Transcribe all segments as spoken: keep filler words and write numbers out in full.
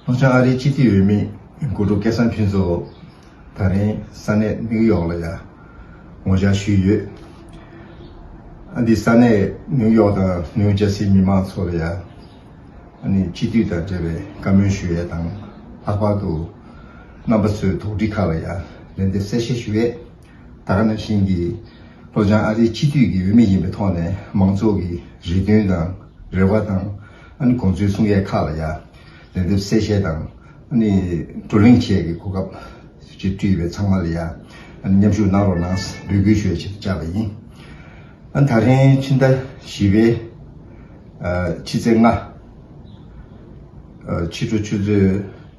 ལྷོ་བྱང་ཨ་རིའི་སྤྱི་འཐུས་འོས་མི་གུ་རུ་སྐལ་བཟང་ཕུན་ཚོགས་ད་རིང་ས་གནས་ནིའུ་ཡོག་ལ་ཡ་ངོ་བཅར་ཞུས་ཡོད། ཨ་འདི་ས་གནས་ནིའུ་ཡོག་དང་ནིའུ་ཇར་སིའི་མི་མང་ཚོ་ལ་ཡ་ཨ་ནི་སྤྱི་འཐུས་དང་འབྲེལ་བའི་བཀའ་མོལ་ཞུ་ཡས་དང་། ལྷག་པར་དུ་རྣམ་པ་ཚོའི་དོགས་འདྲི་ཁག་ལ་ཡ་ལན་འདེབས་གསལ་བཤད་ཞུ་ཡས། ད་ག་ནང་བཞིན་གྱི་ལྷོ་བྱང་ཨ་རིའི་སྤྱི་འཐུས་ཀྱི་འོས་མི་ཡིན་པའི་ཐོག་ནས་མང་ཚོགས་ཀྱི་རེ་འདུན་དང་རེ་བ་དང་ཨ་ནི་དགོངས་ཚུལ་གསུང་ཡས་ཁག་ལ་ཡ་ལན་འདེབས་གསལ་བཤད་དང་ཨ་ནི་བགྲོ་གླེང་བྱེད་ཡས་ཀྱི་གོ་སྐབས་ཅིག་སྤྲད་ཡོད་པའི་ཚང་མ་ལ་ཡ་ཨ་ནི་མཉམ་ཞུགས་གནང་རོགས་གནང་འབོད་སྐུལ་ཞུ་ཡས་ཆེད་དུ་བཅར་བ་ཡིན། ཨ་ནི་ད་རིང་ཕྱི་ཟླ་བཞི་པའི་ཨ་ཕྱི་ཚེས་ལྔ་ཨ་ཕྱི་དྲོ་ཆུ་ཚོད་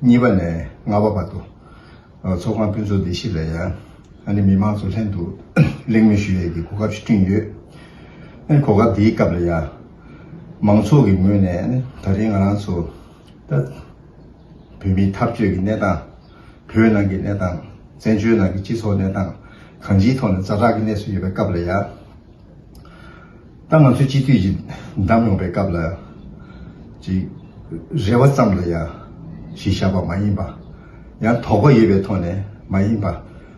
གཉིས་པ་ནས་ལྔ་པ་བར་དུ། ཚོགས་ཁང་ཕུན་ཚོགས་བདེ་སྐྱིད་ལ་ཡ་ཨ་ནི་མི་མང་ཚོ་ལྷན་དུ་གླེང་མོལ་ཞུ་ཡས་ཀྱི་གོ་སྐབས་ཤིག་བསྐྲུན་ཡོད། ཨ་ནི་གོ་སྐབས་འདིའི་སྐབས་ལ་ཡ་མང་ཚོགས་ཀྱི་ངོས་ནས་ཨ་ནི་ད་རིང་ང་རང་ཚོ་ད་བོད་མིའི་འཐབ་རྩོད་ཀྱི་གནས་སྟངས། བོད་ནང་གི་གནས་སྟངས། བཙན་བྱོལ་ནང་གི་སྤྱི་ཚོགས་གནས་སྟངས་གང་ཅིའི་ཐོག་ནས་ཛ་དྲག་གི་གནས་སུ་ཡོད་པའི་སྐབས་ལ་ཡ། ད་ང་ཚོའི་སྤྱི་འཐུས་ཀྱིས་བདམས་ཡོང་པའི་སྐབས་ལ་ཅིག་རེ་བ་ཙམ་ལ་ཡང་གཞི་བཞག་པ་མ་ཡིན་པ། ཡང་དོགས་པ་ཡོད་པའི་ཐོག་ནས་མ་ཡིན་པ།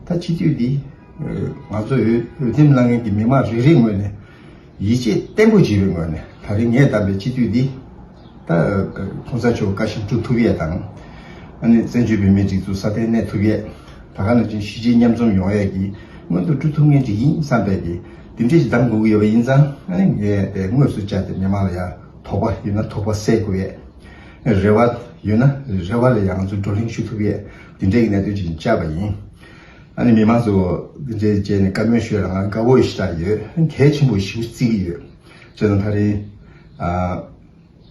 ད་སྤྱི་འཐུས་འདི་ང་ཚོ་འོས་འོས་འདེམས་གནང་མཁན་གྱི་མི་མང་རེ་རེའི་ངོས་ནས་ཡིད་ཆེས་བརྟན་པོ་བྱེད་པའི་ངོས་ནས་ད་རེས་ངས་བདམས་པའི་སྤྱི་འཐུས་འདི་ད་༸གོང་ས་མཆོག་བཀའ་བཞིན་སྒྲུབ་ཐུབ་ཡས་དང་། ཨ་ནི་བཙན་བྱོལ་བོད་མིའི་སྒྲིག་འཛུགས་སྲ་བརྟན་གནས་ཐུབ་ཡས། ད་ག་ནང་བཞིན་གཞིས་བྱེས་མཉམ་འཛོམས་ཡོང་ཡས་ཀྱི་མངོན་དུ་སྤྲོད་ཐུབ་མཁན་ཅིག་ཡིན་བསམ་པའི་གི་འདི་འདྲས་ཅིག་གདམ་དགོས་ཀྱི་ཡོད་པ་ཡིན་ཙང་། ཨ་ནི་ངས་དེ་དངོས་སུ་བཅར་ཏེ་མི་མང་ལ་ཡང་དོགས་པ་ཡོད་ན་དོགས་པ་སེལ་དགོས་ཡས། རེ་བ་ཡོད་ན་རེ་བ་ལ་ཡང་ང་ཚོས་བགྲོ་གླེང་ཞུ་ཐུབ་ཡས་འདི་འདྲས་ཀྱི་གནད་དོན་ཅིག་བཅར་བ་ཡིན། ཨ་ནི་མི་མང་ཚོ་འདི་འདྲས་བྱས་ནས་བཀའ་མོལ་ཞུ་ཡས་ལ་ང་དགའ་བོ་ཞེ་དྲག་ཡོད། གལ་ཆེན་པོ་ཞེ་པོ་བརྩི་གི་ཡོད། བྱས་ཙང་ད་རིང་ཨ་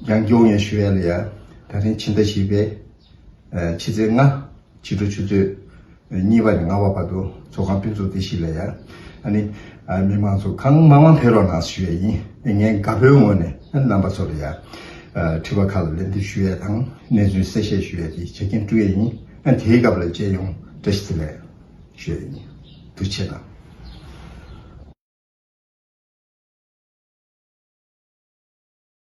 ཡང་སྐྱོ་ངས་ཞུ་ཡས་ལ་ཡ། ད་རིང་ཕྱི་ཟླ་བཞི་པའི་ཨ་ཕྱི་ཚེས་ལྔ་ཕྱི་དྲོ་ཆུ་ཚོད་གཉིས་པ་ནས་ལྔ་པ་བར་དུ་ཚོགས་ཁང་ཕུན་ཚོགས་བདེ་སྐྱིད་ལ་ཡ། ཨ་ནི་ཨ་མི་མང་ཚོ་གང་མང་མང་ཕེབས་རོགས་གནང་ཞུ་ཡས་ཡིན། ངས་དགའ་པོའི་ངོས་ནས་ཨ་རྣམ་པ་ཚོ་ལ་ཡ་ཨ་དྲི་བ་ཁག་ལ་ལན་འདེབས་ཞུ་ཡས་དང་གནས་ཚུལ་གསལ་བཤད་ཞུ་ཡས་དེ་བྱེད་མཁན་སྤྲུལ་ཡས་ཡིན། ཨ་དེའི་སྐབས་ལ་མཇལ་ཡོང་། བཀྲ་ཤིས་བདེ་ལེགས་ཞུ་ཡས་ཡིན། ཐུགས་རྗེ་ཆེ་གནང་།